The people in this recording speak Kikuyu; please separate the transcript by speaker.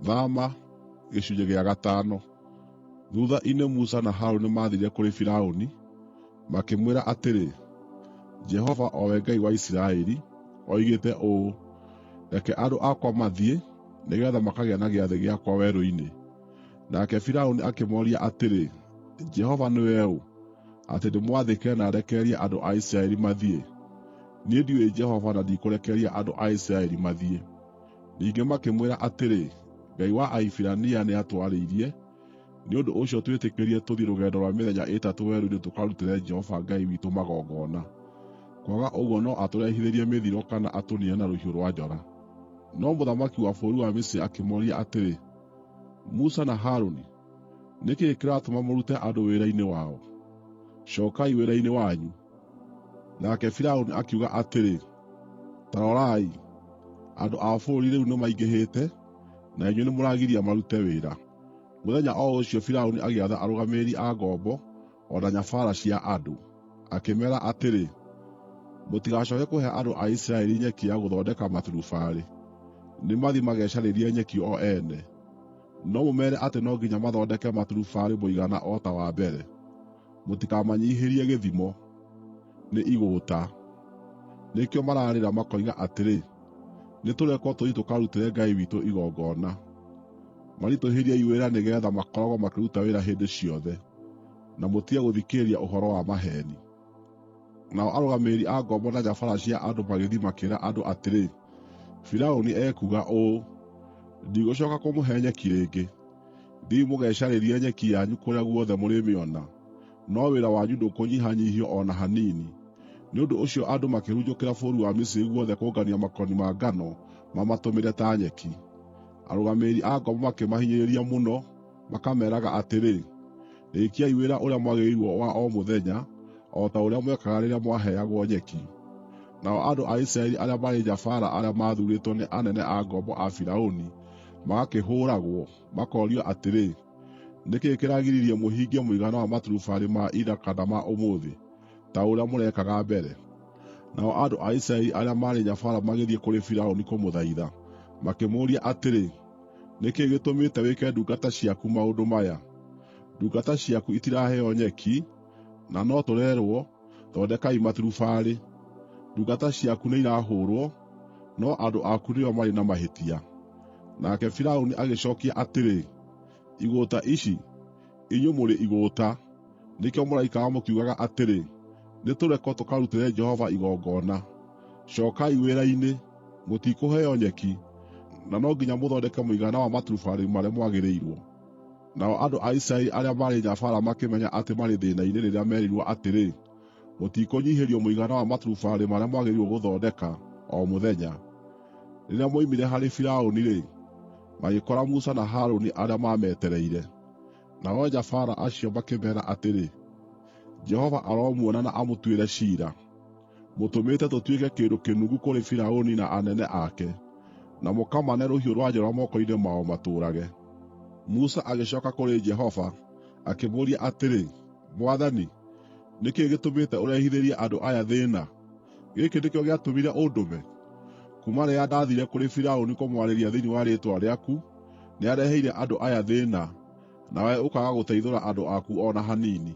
Speaker 1: Thama, gĩcunjĩ gĩa gatano. Thuutha-inĩ Musa na Harũni nĩmathiire kũrĩ Firaũni, makĩmwĩra atĩrĩ, “Jehova, o we Ngai wa Isiraeli, oigĩte ũũ: ‘Reke andũ akwa mathiĩ, nĩgeetha makagĩe na gĩathĩ gĩakwa werũ-inĩ.’ ” Nake Firaũni akĩmooria atĩrĩ, “Jehova nĩwe ũ, atĩ ndĩmwathĩkĩre na ndekererie andũ a Isiraeli mathiĩ? Niĩ ndiũĩ Jehova na ndikũrekereria andũ a Isiraeli mathiĩ.” Ningĩ makĩmwĩra atĩrĩ, “Ngai wa Ahibirania nĩatwarĩirie, nĩ ũndũ ũcio twĩtĩkĩrie tũthiĩ rũgendo rwa mĩthenya ĩtatũ werũ-inĩ tũkarutĩre Jehova Ngai witũ magongona. Kwaga ũguo no atũrehithĩrie mĩthiro kana atũniine na rũhiũ rwa njora.” No mũthamaki wa bũrũri wa Misiri akĩmooria atĩrĩ, “Musa na Harũni, nĩ kĩĩ kĩratũma mũrute andũ wĩra-inĩ wao? Cookai wĩra-inĩ wanyu!” Nake Firaũni akiuga atĩrĩ, “Ta rorai, andũ a bũrũri rĩu nĩmaingĩhĩte, na inyuĩ nĩmũragiria marute wĩra.” Mũthenya o ũcio Firaũni agĩatha arũgamĩrĩri a ngombo o na nyabaara cia andũ, akĩmeera atĩrĩ, “Mũtigacooke kũhe andũ a Isiraeli nyeki ya gũthondeka maturubarĩ. Nĩmathiĩ magecarĩrie nyeki o ene. No mũmeere atĩ no nginya mathondeke maturubarĩ mũigana o ta wa mbere. Mũtikamanyiihĩrie gĩthimo. Nĩ igũũta. Nĩkĩo mararĩra makoiga atĩrĩ, ‘Nĩtũrekwo tũthiĩ tũkarutĩre Ngai witũ igongona.’ Maritũhĩriei wĩra nĩgeetha makoragwo makĩruta wĩra hĩndĩ ciothe, na mũtige gũthikĩrĩria ũhoro wa maheeni.” Nao arũgamĩrĩri a ngombo na nyabaara cia andũ magĩthiĩ makĩĩra andũ atĩrĩ, “Firaũni ekuuga ũũ: ‘Ndigũcooka kũmũhe nyeki rĩngĩ. Thiĩi mũgecarĩrie nyeki yanyu kũrĩa guothe mũrĩmĩona, no wĩra wanyu ndũkũnyihanyiihio o na hanini.’ ” Nĩ ũndũ ũcio andũ makĩhurunjũkĩra bũrũri wa Misiri guothe kũngania makoni ma ngano mamatũmĩre ta nyeki. Arũgamĩrĩri a ngombo makĩmahinyĩrĩria mũno, makameeraga atĩrĩ, “Rĩkiai wĩra ũrĩa mwagĩrĩirwo wa o mũthenya, o ta ũrĩa mwekaga rĩrĩa mwaheagwo nyeki.” Nao andũ a Isiraeli arĩa maarĩ nyabaara arĩa maathuurĩtwo nĩ anene a ngombo a Firaũni magakĩhũũragwo, makoorio atĩrĩ, “Nĩ kĩĩ kĩragiririe mũhingie mũigana wa maturubarĩ ma ira kana ma ũmũthĩ, ta ũrĩa mũrekaga mbere?” Nao andũ a Isiraeli arĩa maarĩ nyabaara magĩthiĩ kũrĩ Firaũni kũmũthaitha, makĩmũũria atĩrĩ, “Nĩ kĩĩ gĩtũmĩte wĩke ndungata ciaku maũndũ maya? Ndungata ciaku itiraheo nyeki, na no tũrerwo, ‘Thondekai maturubarĩ!’ Ndungata ciaku nĩirahũũrwo, no andũ aku nĩo marĩ na mahĩtia.” Nake Firaũni agĩcookia atĩrĩ, “Igũũta ici, inyuĩ mũrĩ igũũta! Nĩkĩo mũraikara mũkiugaga atĩrĩ, ‘Nĩtũrekwo tũkarutĩre Jehova igongona.’ Cookai wĩra-inĩ. Mũtikũheo nyeki, na no nginya mũthondeke mũigana wa maturubarĩ marĩa mwagĩrĩirwo.” Nao andũ a Isiraeli arĩa maarĩ nyabaara makĩmenya atĩ maarĩ thĩĩna-inĩ rĩrĩa meerirwo atĩrĩ, “Mũtikũnyiihĩrio mũigana wa maturubarĩ marĩa mwagĩrĩirwo gũthondeka o mũthenya.” Rĩrĩa moimire harĩ Firaũni-rĩ, magĩkora Musa na Harũni arĩa maametereire. Nao nyabaara acio makĩmeera atĩrĩ, “Jehova aromuona na amũtuĩre ciira! Mũtũmĩte tũtuĩke kĩndũ kĩnungu kũrĩ Firaũni na anene ake, na mũkamane rũhiũ rwa njora moko-inĩ mao matũũrage.” Musa agĩcooka kũrĩ Jehova, akĩmũũria atĩrĩ, “Mwathani, nĩ kĩĩ gĩtũmĩte ũrehithĩrie andũ aya thĩĩna? Gĩkĩ nĩkĩo gĩatũmire ũndũme? Kuuma rĩrĩa ndaathiire kũrĩ Firaũni kũmwarĩria thĩinĩ wa rĩĩtwa rĩaku, nĩareheire andũ aya thĩĩna, nawe ũkaaga gũteithũra andũ aku o na hanini.”